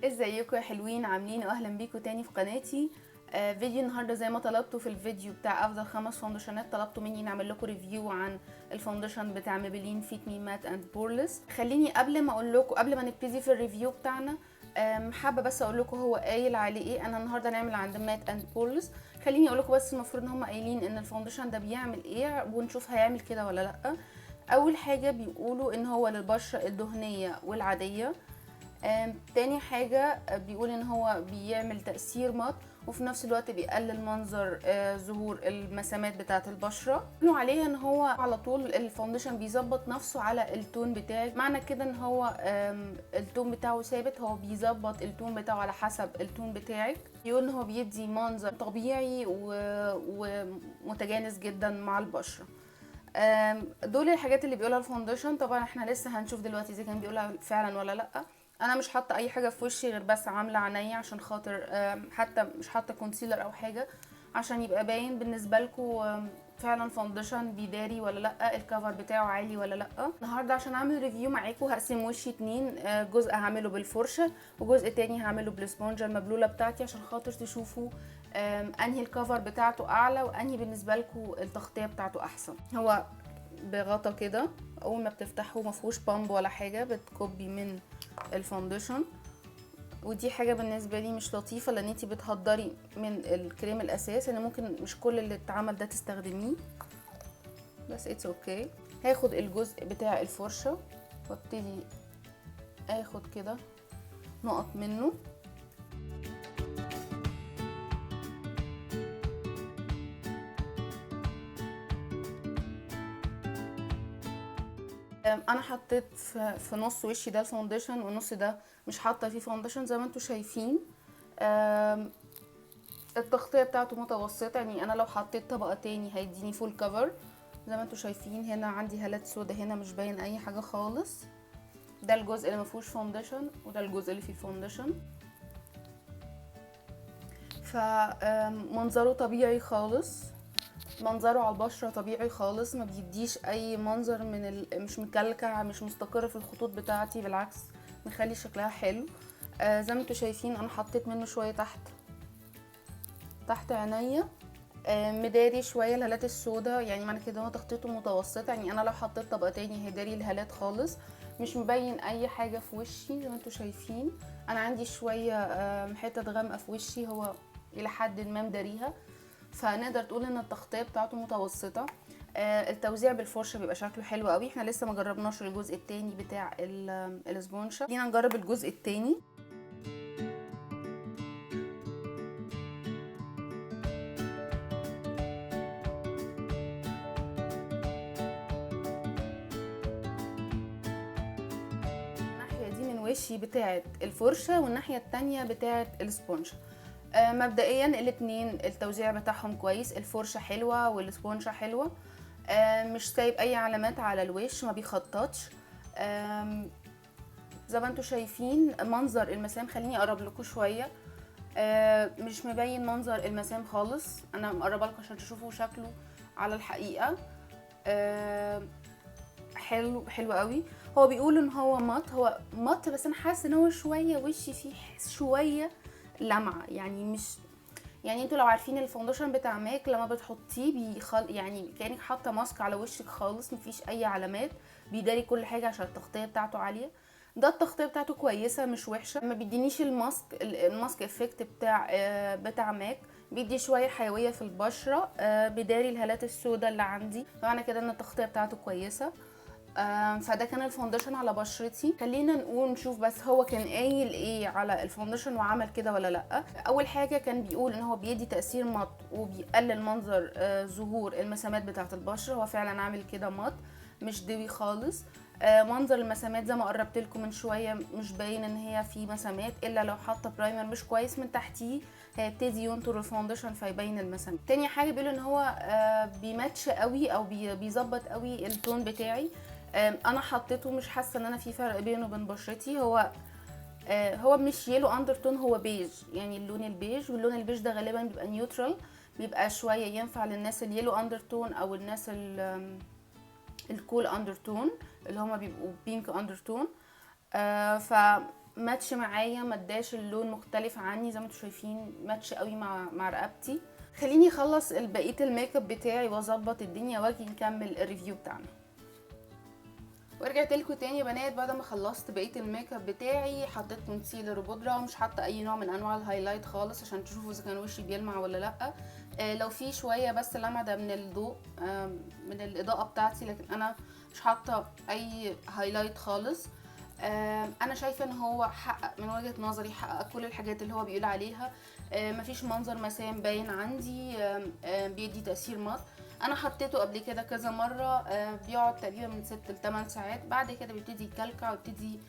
ازيكم يا حلوين، عاملين؟ واهلا بيكم تاني في قناتي. فيديو النهارده زي ما طلبتوا في الفيديو بتاع افضل 5 foundation ات، طلبتوا مني نعمل لكم review عن ال foundation بتاع Maybelline Fit Me Matte and Poreless. خليني قبل ما اقول لكم، قبل ما نبتدي في ال review بتاعنا، حابة بس اقول لكم هو قايل عليه ايه. انا النهارده نعمل عند matte and poreless. خليني اقول لكم بس المفروض ان هم قايلين ان ال foundation ده بيعمل ايه، ونشوف هيعمل كده ولا لا. اول حاجة بيقولوا ان هو للبشره الدهنية والعاديه. تاني حاجة بيقول ان هو بيعمل تأثير matte، وفي نفس الوقت بيقلل منظر ظهور المسامات بتاعة البشرة. بيقولوا عليها ان هو على طول ال foundation بيظبط نفسه على ال tone بتاعك، معنى كده ان هو ال tone بتاعه ثابت، هو بيظبط ال tone بتاعه على حسب ال tone بتاعك. بيقول ان هو بيدي منظر طبيعي ومتجانس جدا مع البشرة. دول الحاجات اللي بيقولها ال foundation. طبعا احنا لسه هنشوف دلوقتي اذا كان بيقولها فعلا ولا لا. انا مش حاطه اي حاجة في وشي غير بس عامله عينيا عشان خاطر، حتى مش حاطه concealer او حاجة عشان يبقى باين بالنسبة لكم فعلا foundation بيداري ولا لا، ال cover بتاعه عالي ولا لا. النهارده عشان اعمل review معاكم هقسم وشي 2، جزء هعمله بالفرشه وجزء تاني هعمله بالسبونجه المبلوله بتاعتي عشان خاطر تشوفوا انهي ال cover بتاعته اعلى وانهي بالنسبة لكم التغطية بتاعته احسن. هو بغطا كده، اول ما بتفتحه ما فيهوش pump ولا حاجة، بتكبي من ال foundation، ودي حاجة بالنسبة لي مش لطيفة لان انتي بتهدري من الكريم الاساس، ان ممكن مش كل اللي اتعمل ده تستخدميه، بس it's okay. هاخد الجزء بتاع الفرشة وابتدي اخد كده نقط منه. انا حطيت في نص وشي ده ال foundation، والنص ده مش حاطه فيه foundation زي ما انتم شايفين. التغطية بتاعته متوسطه، يعني انا لو حطيت طبقه تاني هيديني full cover زي ما انتم شايفين. هنا عندي هالات سودا، هنا مش باين اي حاجة خالص. ده الجزء اللي ما فيهوش foundation، وده الجزء اللي فيه foundation. فمنظره طبيعي خالص، منظره على البشرة طبيعي خالص، ما بيديش اي منظر من مش مكلكع، مش مستقر في الخطوط بتاعتي، بالعكس مخلي شكلها حلو. زي ما انتم شايفين انا حطيت منه شوية تحت عينيا، مداري شوية الهالات السوداء، يعني معنى كده هو تغطيته متوسطه، يعني انا لو حطيت طبقه تاني هيداري الهالات خالص، مش مبين اي حاجة في وشي زي ما انتم شايفين. انا عندي شوية حتت غامقه في وشي، هو الى حد ما مداريها، فنقدر تقول ان التغطية بتاعته متوسطه. التوزيع بالفرشه بيبقى شكله حلو قوي. احنا لسه ما جربناش الجزء التاني بتاع الاسبونشه، خلينا نجرب الجزء التاني. الناحية دي من وشي بتاعه الفرشة، والناحية التانية بتاعه الاسبونشه. مبدئيا الاتنين التوزيع بتاعهم كويس، الفرشة حلوة والاسبونجة حلوة، مش سايب اي علامات على الوش، ما بيخططش. زي ما انتم شايفين منظر المسام، خليني اقرب لكم شوية، مش مبين منظر المسام خالص، انا مقربة لكم عشان تشوفوا شكله على الحقيقة. حلو، حلو قوي. هو بيقول ان هو matte، هو matte، بس انا حاسه ان هو شوية وشي فيه شوية لمعة، يعني مش يعني انتوا لو عارفين ال foundation بتاع MAC لما بتحطيه يعني كانك حاطه mask على وشك خالص، مفيش اي علامات، بيداري كل حاجة عشان التغطية بتاعته عالية. ده التغطية بتاعته كويسة مش وحشة، ما بيدينيش ال mask effect بتاع MAC، بيدي شوية حيوية في البشرة، بيداري الهالات السوداء اللي عندي، فمعنى كده ان التغطية بتاعته كويسة. فده كان ال foundation على بشرتي. خلينا نقول نشوف بس هو كان قايل ايه على ال foundation وعمل كده ولا لا. اول حاجة كان بيقول ان هو بيدي تاثير matte وبيقلل منظر ظهور المسامات بتاعه البشرة، هو فعلا عامل كده matte مش dewy خالص. منظر المسامات زي ما قربت لكم من شوية مش باين ان هي في مسامات، الا لو حاطه primer مش كويس من تحتيه هيبتدي ينطر ال foundation فيبين المسامات. تاني حاجة بيقول ان هو بيماتش قوي او بيظبط قوي ال tone بتاعي. انا حطيته مش حاسه ان انا في فرق بينه وبين بشرتي، هو مش yellow undertone، هو بيج، يعني اللون البيج، واللون البيج ده غالبا بيبقى neutral، بيبقى شوية ينفع للناس ال yellow undertone او الناس ال cool undertone اللي هما بيبقوا pink undertone. ف ماتش معايا، ما اداش اللون مختلف عني زي ما انتم شايفين، ماتش قوي مع رقبتي. خليني اخلص بقية الميك اب بتاعي واظبط الدنيا واجي نكمل ال review بتاعنا. ورجعت لكم تاني يا بنات بعد ما خلصت بقية الميك اب بتاعي. حطيت concealer وبودره، ومش حاطه اي نوع من انواع ال highlight خالص عشان تشوفوا اذا كان وشي بيلمع ولا لا. لو في شوية بس لمعة ده من الضوء، من الاضاءة بتاعتي، لكن انا مش حاطه اي highlight خالص. انا شايفه ان هو حقق من وجهه نظري، حقق كل الحاجات اللي هو بيقول عليها. مفيش منظر مسام باين عندي، آم، آم، بيدي تاثير matte. انا حطيته قبل كده كذا مرة، بيقعد تقريبا من 6 ل 8 ساعات، بعد كده بيبتدي يكلكع ويبتدي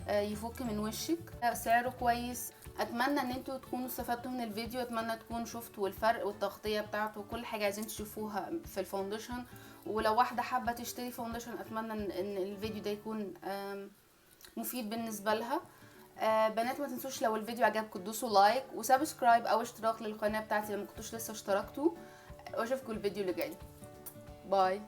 يفك من وشك. سعره كويس. اتمنى ان انتوا تكونوا استفدتوا من الفيديو، اتمنى تكونوا شفتوا الفرق والتغطيه بتاعته وكل حاجة عايزين تشوفوها في ال foundation. ولو واحدة حابة تشتري foundation اتمنى إن الفيديو ده يكون مفيد بالنسبة لها. بنات ما تنسوش لو الفيديو عجبكم تدوسوا like و subscribe او اشتراك للقناة بتاعتي لو ما كنتوش لسه اشتركتوا، واشوفكم الفيديو اللي جاي. bye.